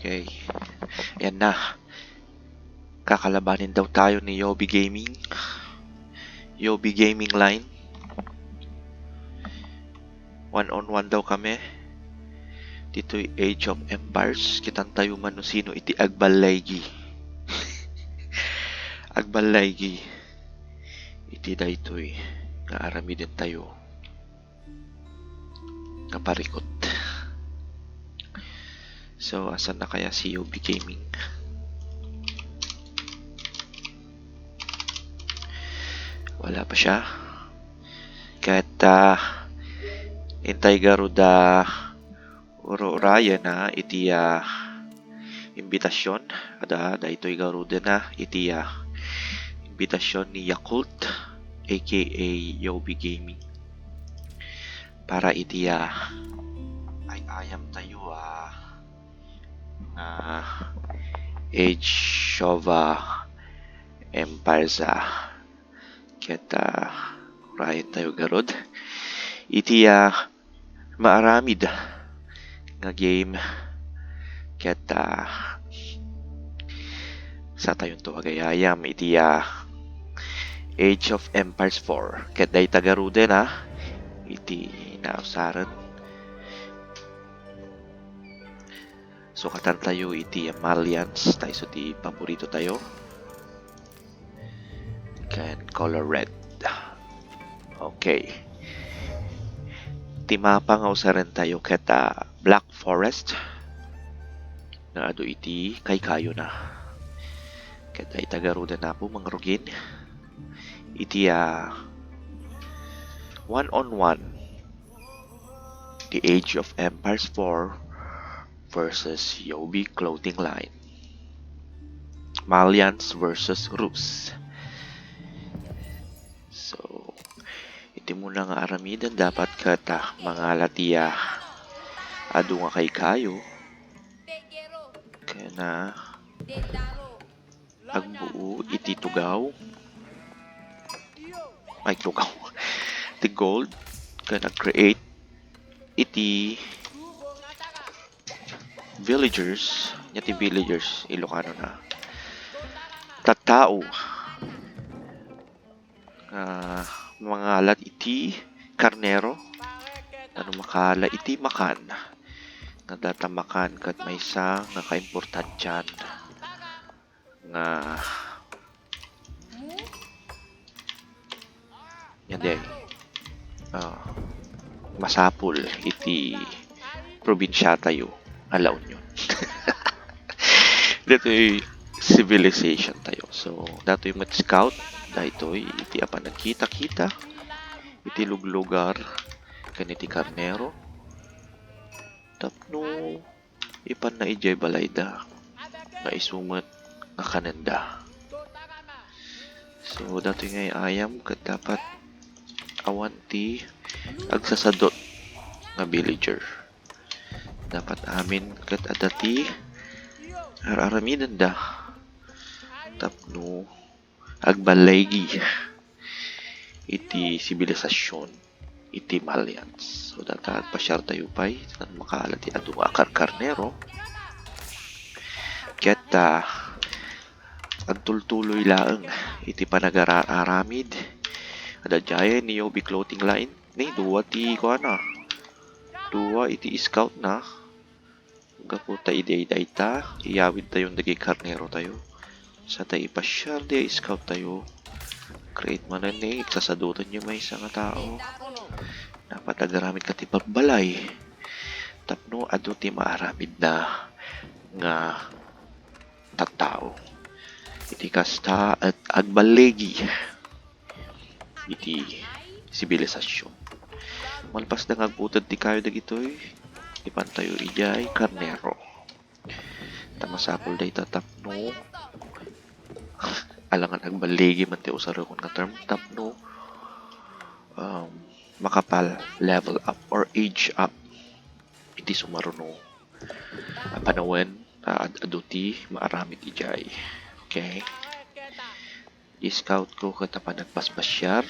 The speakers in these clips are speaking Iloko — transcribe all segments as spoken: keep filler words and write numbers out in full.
Okay. Ayan na. Kakalabanin daw tayo ni Yobi Gaming. Yobi Gaming Line. One on one daw kami. Ditoy Age of Empires. Kitan tayo man no sino iti agballaygi. Agballaygi. Iti daytoy nga aramiden tayo nga parikut. So, asan na kaya si Yobi Gaming? Wala pa siya. Ket, ah, intay garud a ur-urayen na iti, ah, imbitasyon. Ada, daytoy garuden na iti, ah, imbitasyon ni Yakult, A K A Yobi Gaming. Para iti, ah, ay-ayam tayo, ah, nga Age of, ah, Empires, ah. Ket, ah, urayen tayo garud. Iti, ah, maaramid nga game. Ket, ah, satayonto agayayam iti, ah, Age of Empires four. Ket dayta garuden, ah, iti nausaren. Sukatan tayo iti Malians, ta isu ti paborito tayo. Ken color red. Okay. Ti mapa nga usaren tayo ket, ah, Black Forest. Nga adu iti kaykayona. Ket dayta garuden, Apo, mangrugin. Iti, ah, one on one. The Age of Empires four versus Yobi Clothing Line. Malians versus Rus. So, iti muna nga aramiden dapat ket, ah, mangala ti, ah, adu nga kaykayo. Ken, ah, agbuu iti tugaw. Ay, tugaw. Ti gold. Ken nag-create iti villagers. Nia ti villagers, Ilocano na. Tattao. Ah, mangalat iti karnero. Tapno makala iti makan. Nga data makan ket maysa nga kaimportantian nga nga di, ah, masapul iti probinsiatayo nga La Union. Ditoy civilization tayo. So, datoy met scout, daytoy iti a panagkita-kita iti luglugar ken iti karnero. Tapno ipanna idiay balayda nga isu met nga kanenda. So, datoy nga ay-ayam ket dapat awan ti agsasadot nga villager. Dapat amin ket adda ti ar-aramidenda tapno agballaygi iti sibilisasyon iti Malians. So, data agpasiartayo pay, tapno makaala ti adu nga akarkarnero. Ket, ah, agtultuloy laeng iti panagara-aramid. Adda diay ni Yobi Clothing Line. Ni, dua ti kuana. Dua iti scout na. Gapu ta idi dayta, iyawid tayon dagiti karnero tayo. Sa ta ipasiar di scout tayo. Create manen ni, sasadutan yung maysa nga tao. Dapat agaramid ka ti pagbalay. Tapno adu ti maaramid na nga tattao. Iti kasta et agballigi iti sibilisasyon. Malpas da nga agbuted ti kayo dagitoy, ipantayo idiay karnero. Ta masapul dayta tapno alangan agballigi man ti usarekon nga term tapno, um, makapal level up or age up iti sumaruno a panawen, ta ad-adu ti maaramid idiay. Okay? I-scout ko ket apan nagpaspasyar.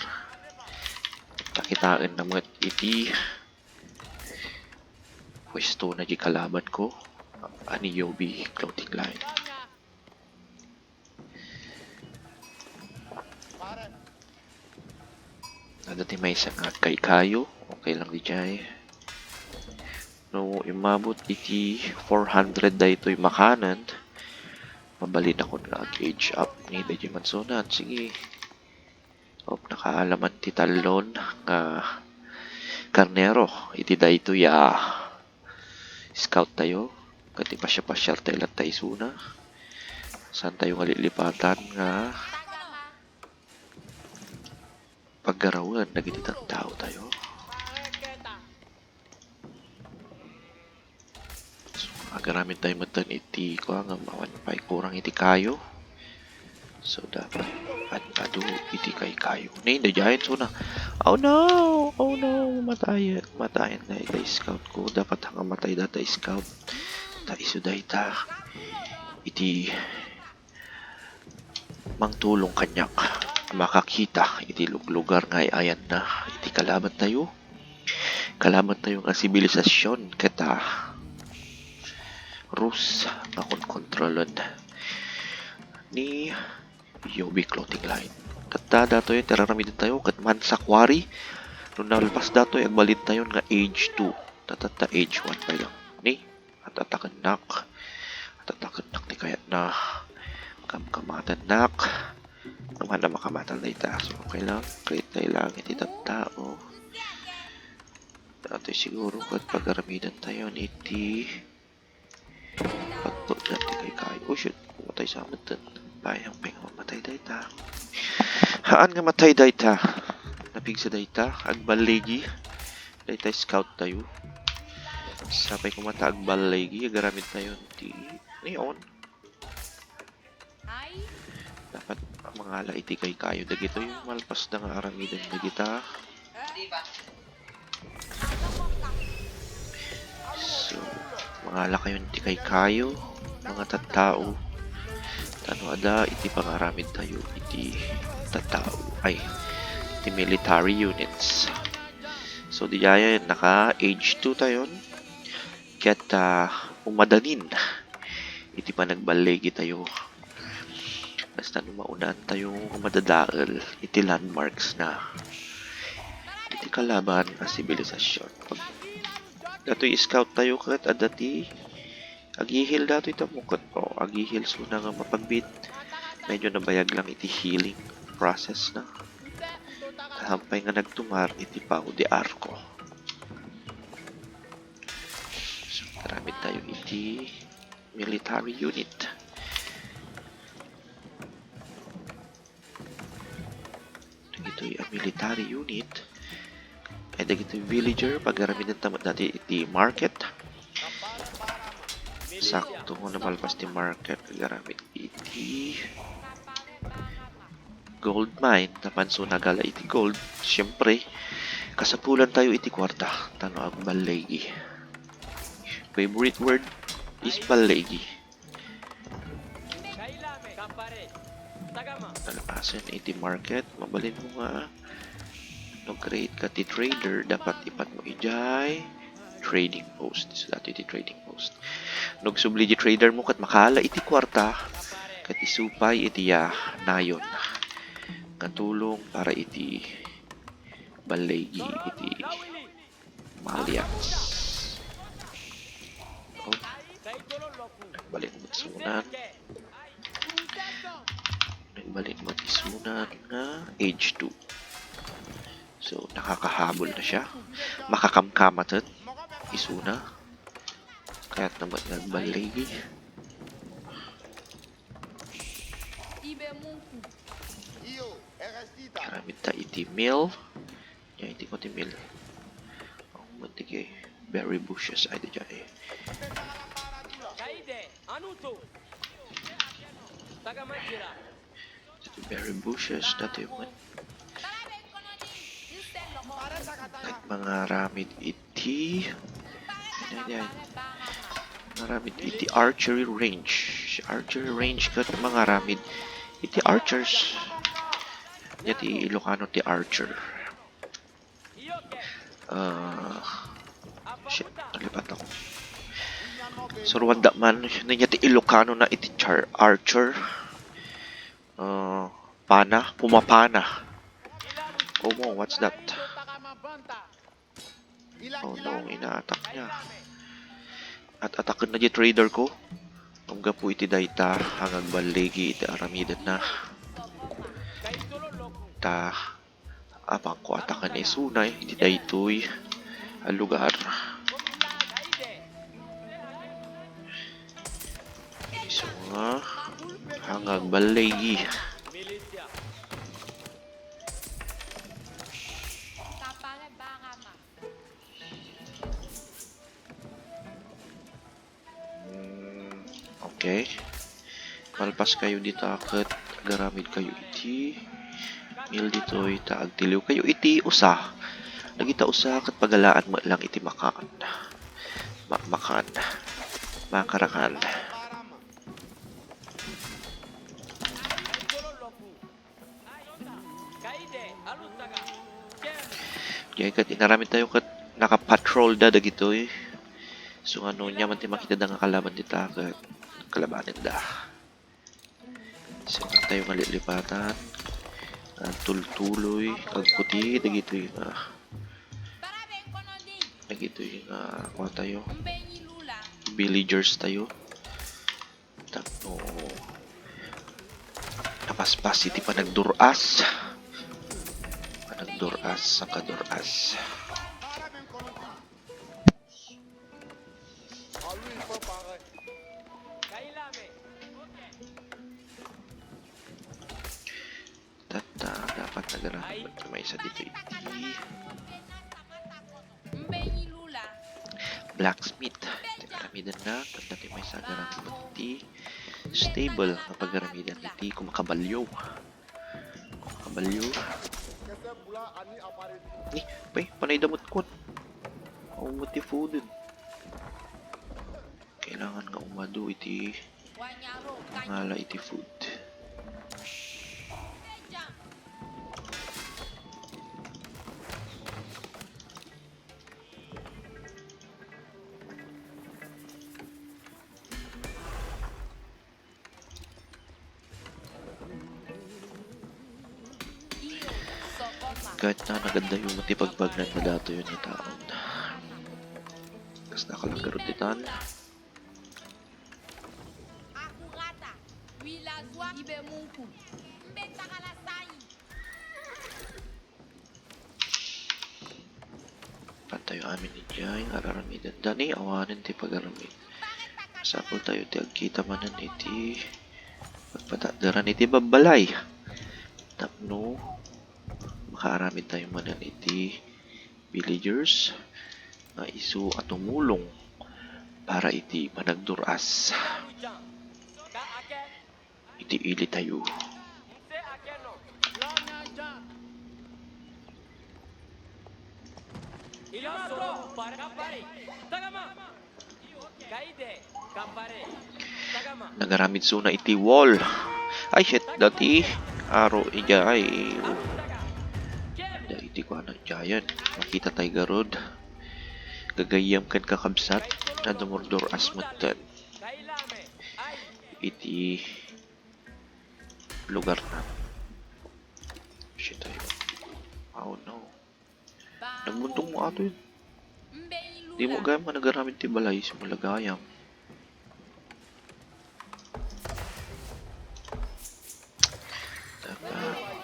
Kakitaenna met iti pwesto na di kalaban ko. a ni Yobi clothing line. Adda ti maysa nga agkaykayo, okay lang diay. No immabot iti four hundred daytoy makanen, mabalinakon nga ag-age up ni daytoy mansunan. Sige. Op, nakaalaman ti tallon nga karnero iti daytoy a scout tayo. Ket ipasiapasiar tayo latta isuna. Saan tayo nga lilipatan nga paggarawen dagiti tattao tayo. So, agaramid tayo metten iti kua nga awan pay kurang iti kayo. So, dapat ad-adu iti kaykayo. Ni, daydiayen suna. Oh no! Oh no! Matayen, matayen dayta scout ko. Dapat nga matay data scout. Ta isu dayta iti mangtulong kaniak makakita iti luglugar nga ay-ayanna iti kalaban tayo. Kalaban tayo nga sibilisasyon ket, ah, Rus nga konkontrolen ni Yobi Clothing Line. Tatta datoy ti aramiden tayo ket Mansa Quarry. No nalpas datoy, agbalin tayo nga age two. Tatta age one pa lang. Ni? At-atakennak. At-atakennak ti kayatna. Kamkamatennak. Awan a makamatal dayta. So, okay lang. Create tayo lang iti tattao. Datoy siguro ket pagaramiden tayo iti pagpagdati kay kayo. Oh, shit. Matay sa amin din. Bayang pay nga mamatay dayta. Haan nga matay dayta. Napigsa dayta. Agballigi. Dayta scout tayo. Sapay kumata agballigi. Agaramid tayo ti neon. Dapat mangala iti kaykayo dagitoy malpasda nga aramiden dagita. So, mangala kayo iti kaykayo, mga tattao. Tano ada iti pangaramid tayo iti tattao. Ay, iti military units. So, diayen naka age two tayon. Ket, ah, umadanin iti panagballigi tayo. Basta no maunaan tayo nga madadael iti landmarks na iti kalaban a sibilisasyon. Pag datoy scout tayo ket adda ti aghihil datoy tammo ket, o, aghihil suna nga mapagbit. Medyo nabayag lang iti healing process na. Kahampay nga nagtumar iti Pau de Arco. So, aramid tayo iti military unit. Dagitoy a military unit ay dagitoy villager, pagaramiden ta met dati iti market. Sakto nga namalpas ti market, agaramid iti gold mine, napanso nagala iti gold, siyempre, kasapulan tayo iti kwarta, tano agballigi. Favorite word is balligi. Nalapasen iti market, mabalin mo nga no create ka ti trader, dapat ipat mo ijay trading post. So, dati iti trading post. Nagsubli di trader mo ket makaala iti kwarta, ket isupay iti, ah, nayon nga tulong para iti balligi iti Malians. Oh, nagbalik mo isunan. Nagbalik mo isunan nga age two. So, nakakahabol na siya. Makakamkamaten. Isuna. Kaya't naman nagballigi. Aramid ta iti mill. Ya, iti ko ti mill. Ang munti kay berry bushes ay di jay. Iti berry bushes dati man. Ket mangaramid iti, ano yan? Mangaramid iti archery range. Archery range ket mangaramid iti archers. Iti Ilocano ti archer. Ah, shit, nalipat ako. Suruanda man, niya ti Ilocano na iti char-, archer. Ah, pana, pumapana. Oh, mo, what's that? Oh no, inaatak niya. At-ataken na di trader ko. Ngem gapu iti dayta, nga agballigi iti aramidenna. Ta, apangko ataken isuna iti daytoy a lugar. Isu nga, nga agballigi. Hmm, okay. Malpas kayo dita ket agaramid kayo iti meal ditoy ta agtiliw kayo iti usa. Dagita usa ket pagalaan met lang iti makan. Ma-, makan. Makarakan. Diay ket inaramid tayo ket nakapatrol da dagitoy. So, ano, nia man ti makita da nga kalaban dita ket kalabanen da. So, tayo nga lilipatan. Agtultuloy, agputi, dagitoy nga, dagitoy nga, kuha tayo. Villagers tayo. Tapno napaspas iti panagdur-as. Panagdur-as, sangkadur-as. Tatta, dapat nagaraman ti maysa ditoy iti blacksmith. Ti aramidenna, tatta ti maysa agaraman ti stable nga pagaramiden iti kumakabalyo. Kumakabalyo. Ni, pay, panay damot kun. Aw, ti food. Kailangan nga umadu iti ngala iti food. Ket na nagadayo met ti pagbagnan nga datoy nga taon. Kas nakalaggarod ditan. Pantayo amin idiay nga ar-aramiden. Dani, awanen ti pagaramid. Sapul tayo ti agkita manen iti pagpatadderan iti babbalay. Tapno makaaramid tayo manen iti villagers nga isu a tumulong para iti panagdur-as iti ili tayo. Nagaramid suna iti wall. Ay, shit, dati. Aro, idiay. Da iti kuana, giant. Makita tay garud. Gagayyem ken kakabsat. Nadumurdur-as metten. Iti lugar na. Shit, ay. Oh, no. Nagbuntong mo ato yun. Di mo gayam nga nagaramid ti balay, simula gayam. Dapat.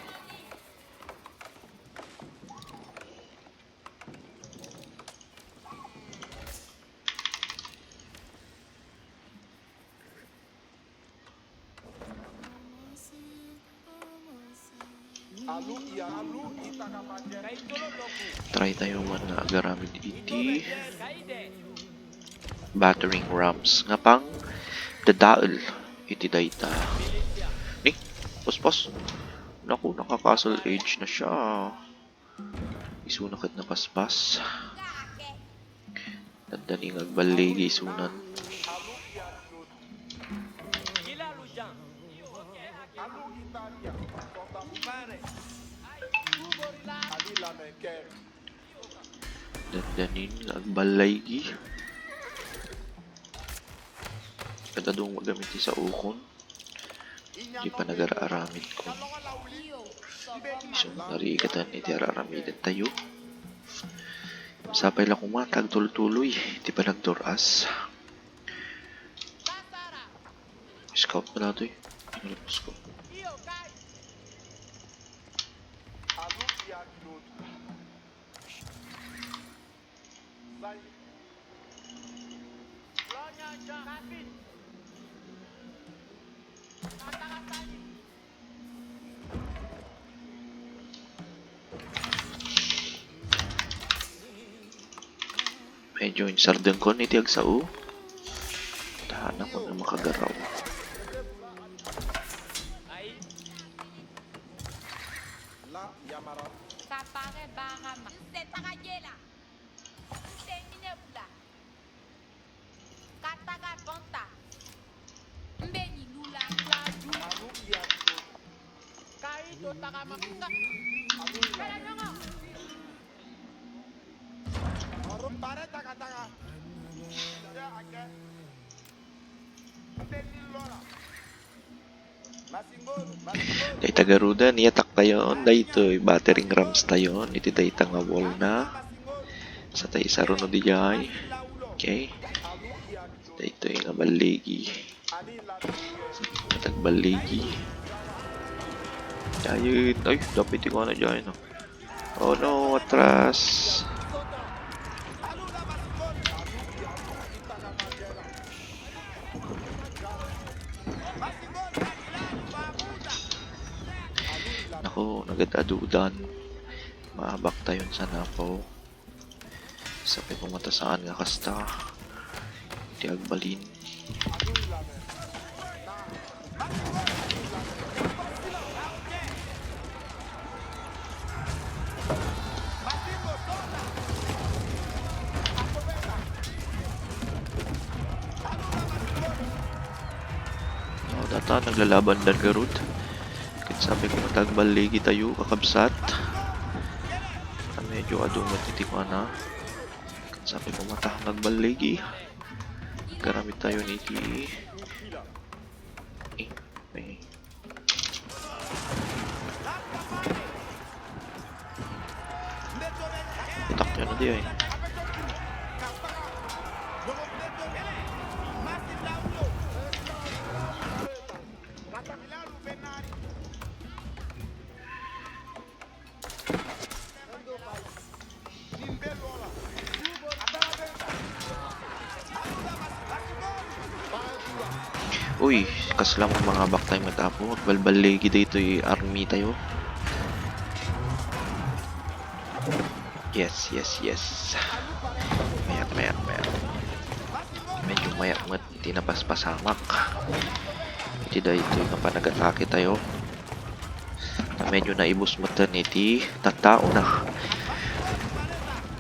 Try tayo man nga agaramid iti battering rams nga pangdadael iti dayta. Ni, puspos. Naku, naka-castle age na siya. Isuna ket napaspas. Dandani nga agballigi isunan. Dandanin nga agballigi. Kadadong magamit ti saokon. Di panagar-aramidkon. Isu nga narigatan iti ar-aramidentayo. Sapay la koma ta agtultuloy ti panagdur-as. Scout na datoy. Scout. Medyo insardengkon iti agsao. Tahanakon a makagaraw. Kapare Barama. Senta Kayela. Senta Minebula. Kataga Bonta. Mbeni Lula. Kaito Takama. Kala Nyongo. Pare Taka Taka. Mbeni Lola. Dayta garuden, iyatak tayon, daytoy battering rams tayon, iti dayta nga wall na. Sa tay isaruno di jay. Okay. Daytoy nga balligi. Tagballigi. Dayon, ay, dapit ko na dyan, no? Oh no, atras. Naku, nagad-adudan. Maabak tayon sa napaw. Sapay pamatasaan nga kasta. Ti agbalin. Oh, data, naglalaban dan garud. Ket sapay koma ta agballigi tayo, kakabsat. Ah, medyo adu met iti kuana. Ket sapay koma ta agballigi. Garamid tayo niti. Eh, eh. Takyan na di ay. Uy, kasla mangabak tayo met, Apo. Agbalballigi daytoy army tayo. Yes, yes, yes. Mayat, mayat, mayat. Medyo mayat met iti napaspasamak. Iti daytoy nga panagatake tayo. Ta medyo naibus metten iti tattaona.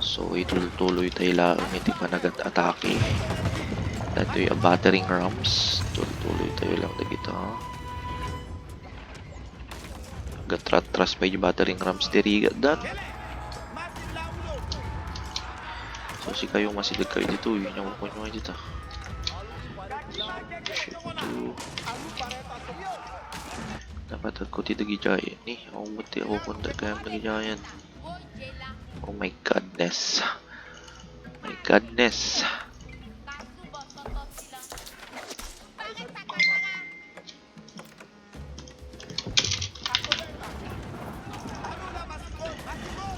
So, itultuloy tayo laeng iti panagat-atake. Daytoy a battering rams. Tultuloy tayo lang dagita. Gatratras pay di battering rams ti rigatdan. So, sikayo, masideg kayo ditoy. Inyo ko nyo dita. Shoot to. Dapat agko ti dagidiay. Ni, ako mo ti ako kung dagayam dagidiayan. Oh my goodness. My goodness.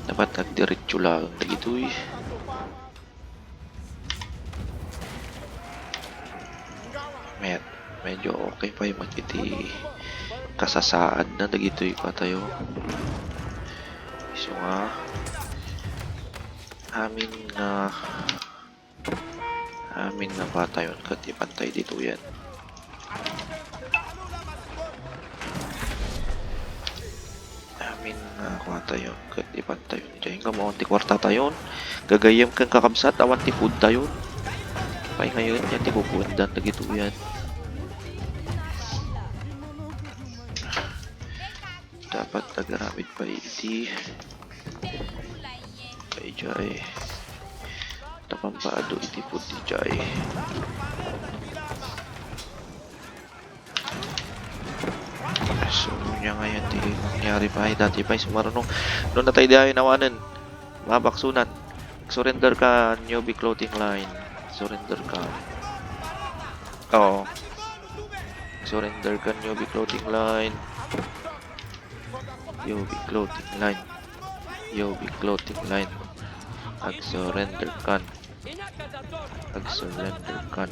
Dapat agdiretso laeng dagitoy. Met, medyo okay pay met iti kasasaadna dagitoy katayo. Isu nga amin nga Amin nga patayon ket ipantay ditoyen. Amin nga patayon ket ipantayon. Diay nga maon ti kuarta tayon. Gagayyem ken kakabsat, awan ti food tayon. Pay ngayon, yan ti kukuendan dagitoyen. Dapat agaramid pay iti Idiay. Tapno mapaado iti food idiay. So, ania ngayon ti mangyari pay, dati pay sumarunong. No, natay di ay nawanen. Mabaksunan. Surrender kan, Yobi Clothing Line. Surrender kan. Oo. Surrender kan, Yobi Clothing Line. Yobi Clothing Line. Yobi Clothing Line. Ag-surrender kan. Ag-surrender kan.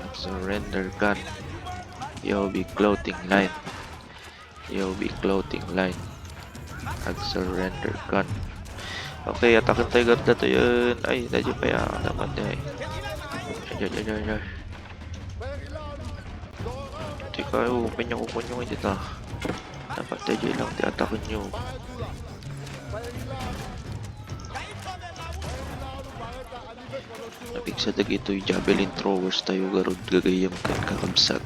Ag-surrender kan. Yobi Clothing Line. Yobi Clothing Line. Ag-surrender kan. Okay, ataken tayo garud datoyen. Ay, daydi pay, ah, dapat di ay. Ay, ay, ay, ay, ay. Teka, oh, kanyang ukunyo nga dita. Dapat daydi lang ti atakenyo. Napigsa dagitoy javelin throwers tayo garud gagayyem ken kakabsat.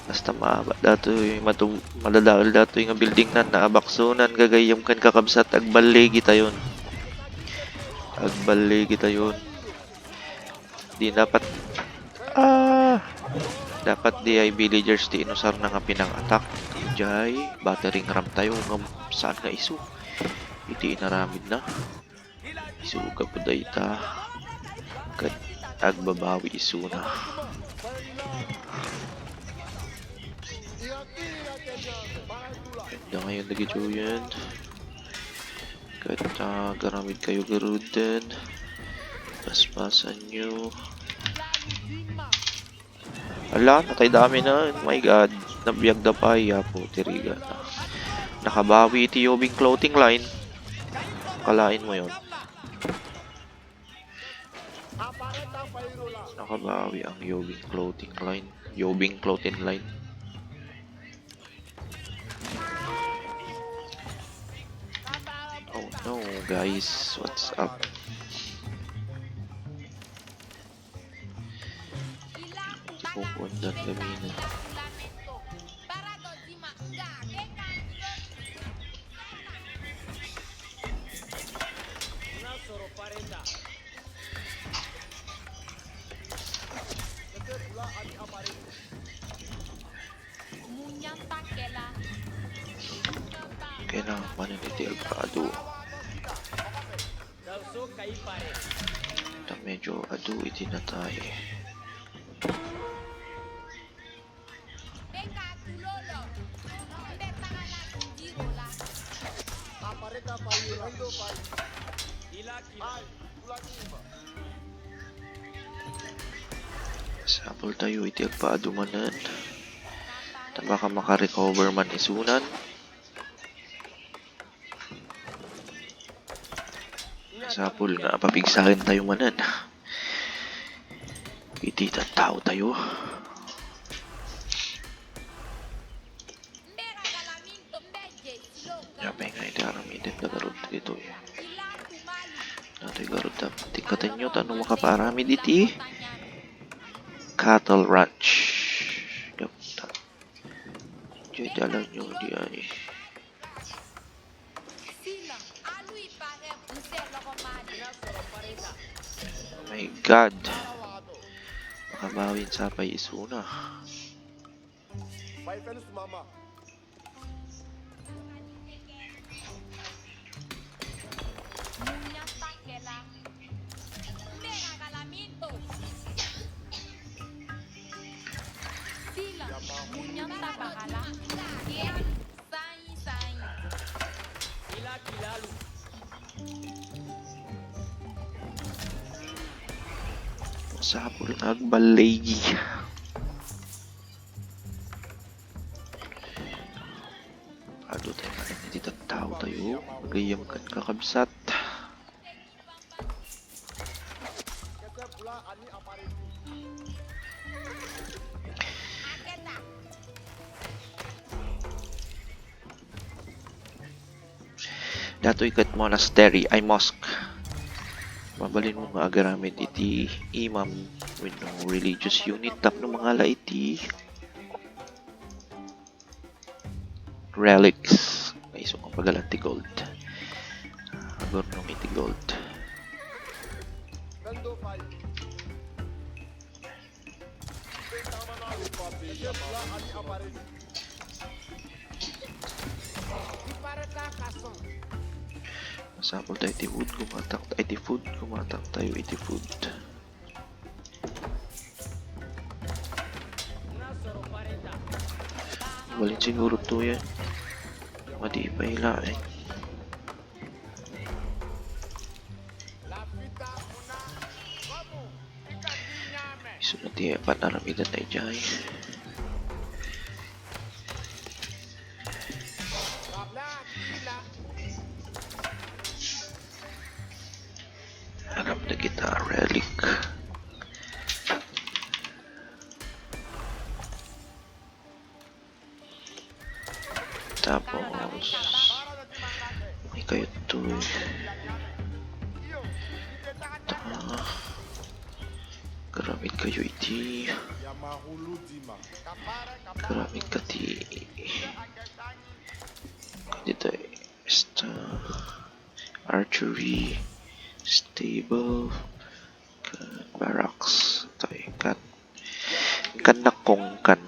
Basta maabat datoy, matu-, madadael datoy nga buildingnan, naabaksunan gagayyem ken kakabsat, agballigi tayon. Agballigi tayon. Di dapat, ah, dapat di ay villagers ti inusarna nga pinang-attack. Idiay battering ram tayo, ngem saan nga isu iti inaramidna. Isuga pay dayta. Ket agbabawi isuna. Ket ngayon dagitoyen. Ket, ah, agaramid kayo garuden. Paspasanyo. Ala, natay dami na. Oh my God. Nabiagda pay, Apo, ti rigat. Nakabawi iti Yobing Clothing Line. Akalaenmo yon. Nakabawi ang Yobing Clothing Line. Yobing Clothing Line. Oh no, guys. What's up? Pupundan kami na. Kailangan manen iti agpaadu. Ta medyo adu iti natay. Sapul tayo iti agpaadu manen. Ta baka makarecover man isunan. Sapul nga papigsaen tayo manen. Iti tattao tayo. Apay nga iti aramiden da garud ditoy. Datoy garud dapat ti katenyo ta no makapaaramid iti cattle ranch. Dapat. Diay dalan nyo, di ay. My God. Makabawin sa pay isuna. Sapul nga agballigi. Adu tayo nga iti tattao tayo. Gayam kan kakabsat. Datoy ket monastery ay mosque. Mabalinmo nga agaramid iti imam wenno religious unit tapno mangala iti relics. Nga isu nga pagalan ti gold. Agurnong iti gold. Masapul tayo iti wood, kumatak, ay, iti food, kumatak tayo iti food. Balik siguro to yan. Madi pa ila eh. Isu na ti apan aram ida na ijay. Aram na kita relic. Tapos, may kayo to eh. Ta, garamit kayo iti. Garamit ka ti. Dito eh. Basta, archery, stable, barracks, tayo kan. Kan nakong kan.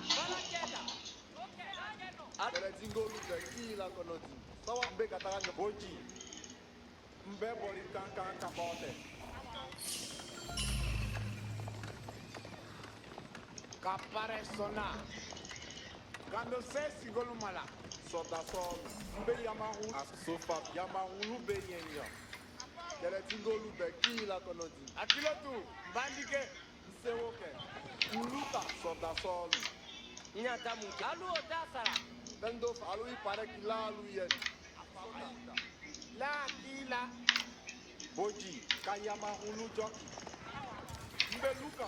Kaparesona. Kando sesi golumala. Soda sol. Mbe yamahu. Asofa yamahu lube yenya. Kele tingolu be kila kono di. Akilotu, bandike. Nsewoke. Uluta soda sol. Inya tamu. Alu otasara. Tendo alu ipare kila alu yen. La kila. Boji, kayama ulu joki. Mbe luka.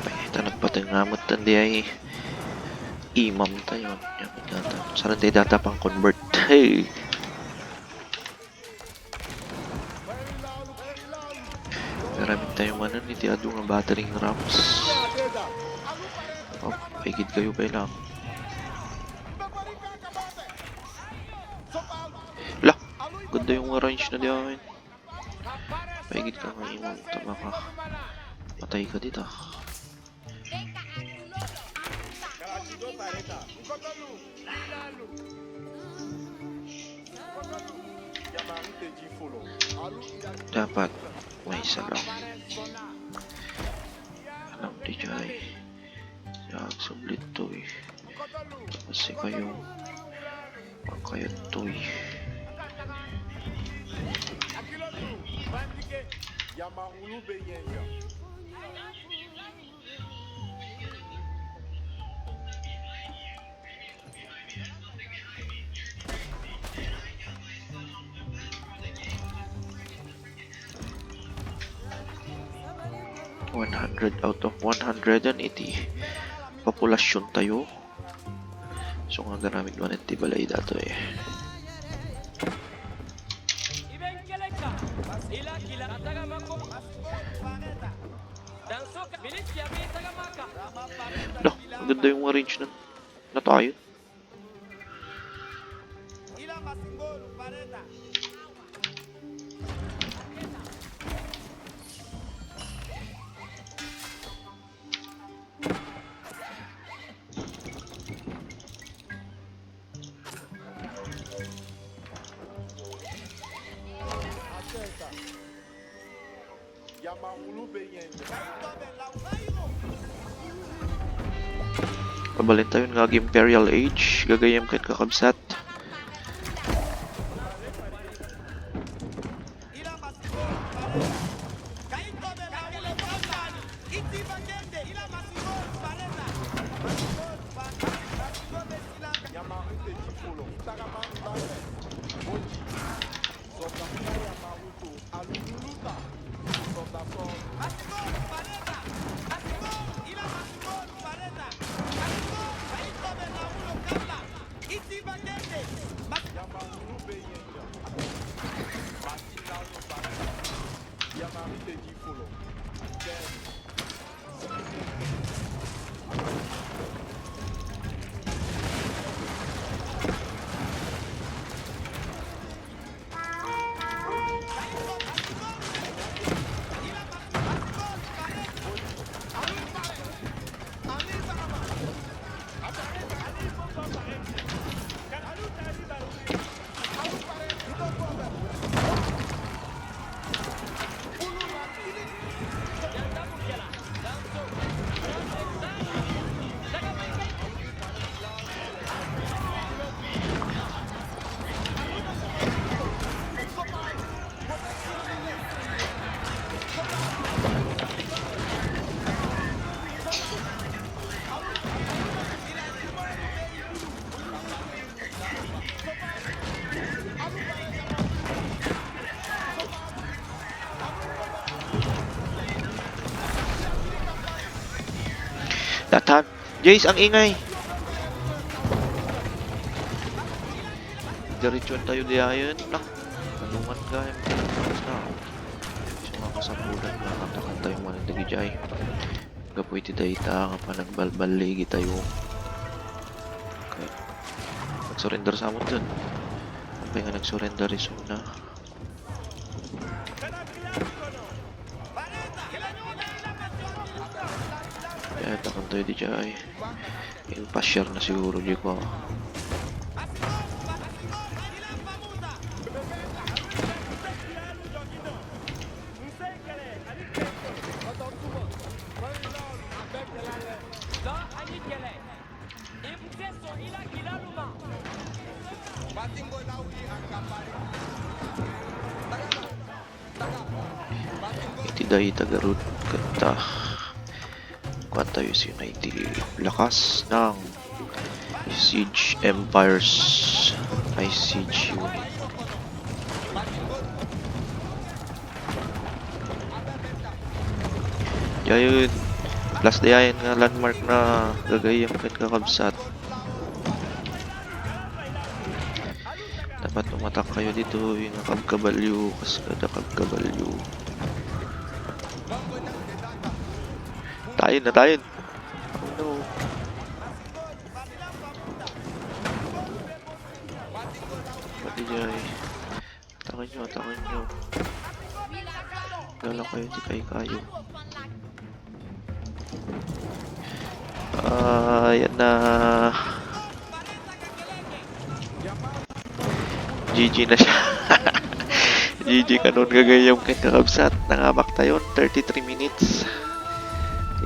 Ay, ta nagpatengnga met tan di ay imam tayo. Yan, data. Saan tayo data pang convert? Hey! Garamit tayo manen iti adu nga battering rams. Oh, paigid kayo kailang. Lah, ganda yung range na diyan. Paigid ka nga imo, tabaka. Patay ka dito. Dapat may isa lang. Alam di jay. Yan, sublit to eh. Kasi kayo, kayo to eh. One hundred out of one hundred yan iti populasyon tayo. So nga garamit man iti balay dato eh. Lah, maganda yung arrange na. Natayo. Pabalin tayo nga ag-Imperial Age, gagayem ket kakabsat. Atan! Jace, ang ingay! Diretsuan tayo diayen. Nak, nalungan ka, yung pinagpapas na. So, nga kasapulan, nga katakan tayo man ang dagijay. Gapu iti dayta, nga panagbalballigi tayo. Okay. Nag-surrender sa amon dun. Apay nga nag-surrender, isuna. Kaya takon tayo di jay. Yung pa-share na siguro di ko. Iti dayta garud, kanta. Kuan tayo sino iti lakas ng Siege Empires. Ay, Siege Unit. Diayen, last diayen nga landmark na gagayyem ken kakabsat. Dapat umatak kayo dito, yung kabkabalyo, kas kada kabkabalyo. Tayo na, tayo. Oh, no. Pati jay. Ataken nyo, ataken nyo. Gala kayo, di kayo kayo. Ah, yan na. G G na siya. G G kanon gagayyem ken kakabsat. Nangabak tayo, thirty-three minutes.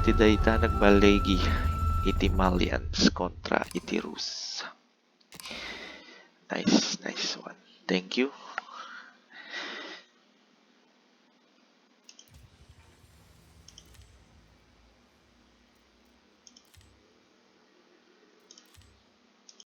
Iti dayta nagbaligi iti Malians kontra iti Rus. Nice, nice one. Thank you.